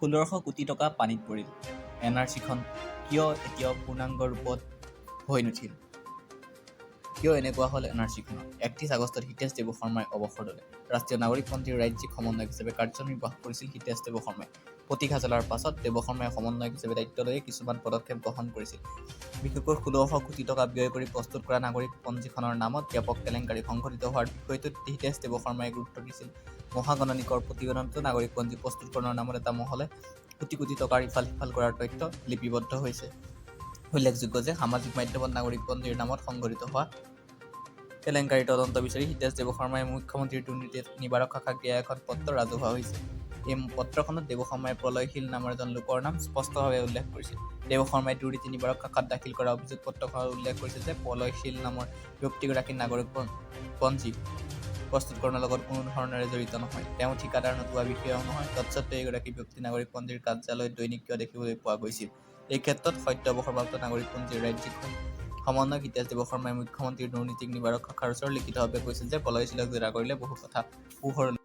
১৬০০ কোটি টকা পানীত পৰিল! এন আৰ চিখন কিয় এতিয়াও পূৰ্ণাংগ ৰূপত হৈ নুঠিল? কিয় এনেকুৱা হ'ল এন আৰ চিখনৰ? ৩১ আগষ্টত হিতেশ দেৱশৰ্মাই অৱসৰ ল'লে। ৰাষ্ট্ৰীয় নাগৰিকপঞ্জীৰ ৰাজ্যিক সমন্বয়ক হিচাপে কাৰ্যনিৰ্বাহ কৰিছিল হিতেশ দেৱশৰ্মাই। প্ৰতীক হাজেলাৰ পাছত দেৱশৰ্মাই সমন্বয়ক হিচাপে দায়িত্ব লৈয়ে কিছুমান পদক্ষেপ গ্ৰহণ কৰিছিল। বিশেষকৈ ১৬০০ কোটি টকা ব্যয় কৰি প্ৰস্তুত কৰা নাগৰিকপঞ্জীখনৰ নামত ব্যাপক কেলেংকাৰী সংঘটিত হোৱাৰ বিষয়টোত হিতেশ দেৱশৰ্মাই গুৰুত্ব দিছিল। মহাগণনিকৰ প্ৰতিবেদনতো নাগৰিকপঞ্জী প্ৰস্তুতকৰণৰ নামত এটা মহলে কোটি কোটি টকাৰ ইফাল-সিফাল কৰাৰ তথ্য লিপিবদ্ধ হৈছে। উল্লেখযোগ্য যে সামাজিক মাধ্যমত নাগৰিকপঞ্জীৰ নামত সংঘটিত হোৱা কেলেংকাৰীৰ তদন্ত বিচাৰি হিতেশ দেৱশৰ্মাই মুখ্যমন্ত্ৰীৰ দুৰ্নীতি নিবাৰক শাখাক দিয়া এখন পত্ৰ ৰাজহুৱা হৈছে। এই পত্ৰখনত দেৱশৰ্মাই প্ৰলয় শীল নামৰ এজন লোকৰ নাম স্পষ্টভাৱে উল্লেখ কৰিছে। দেৱশৰ্মাই দুৰ্নীতি নিবাৰক শাখাত দাখিল কৰা অভিযোগ পত্ৰখনত উল্লেখ কৰিছে যে প্ৰলয় শীল নামৰ ব্যক্তিগৰাকী নাগৰিকপঞ্জী প্ৰস্তুতকৰণৰ লগত কোনো ধৰণেৰে জড়িত নহয়। তেওঁ ঠিকাদাৰ নতুবা বিষয়াও নহয়। তৎসত্ত্বেও এইগৰাকী ব্যক্তিক নাগৰিকপঞ্জীৰ কাৰ্যালয়ত দৈনিক কিয় দেখিবলৈ পোৱা গৈছিল? এইক্ষেত্ৰত সদ্য অৱসৰপ্ৰাপ্ত নাগৰিকপঞ্জীৰ ৰাজ্যিক সমন্বয়ক হিতেশ দেৱশৰ্মাই মুখ্যমন্ত্ৰীৰ দুৰ্নীতি নিবাৰক শাখাৰ ওচৰত লিখিতভাৱে কৈছিল যে প্ৰলয় শীলক জেৰা কৰিলে বহু কথা পোহৰলৈ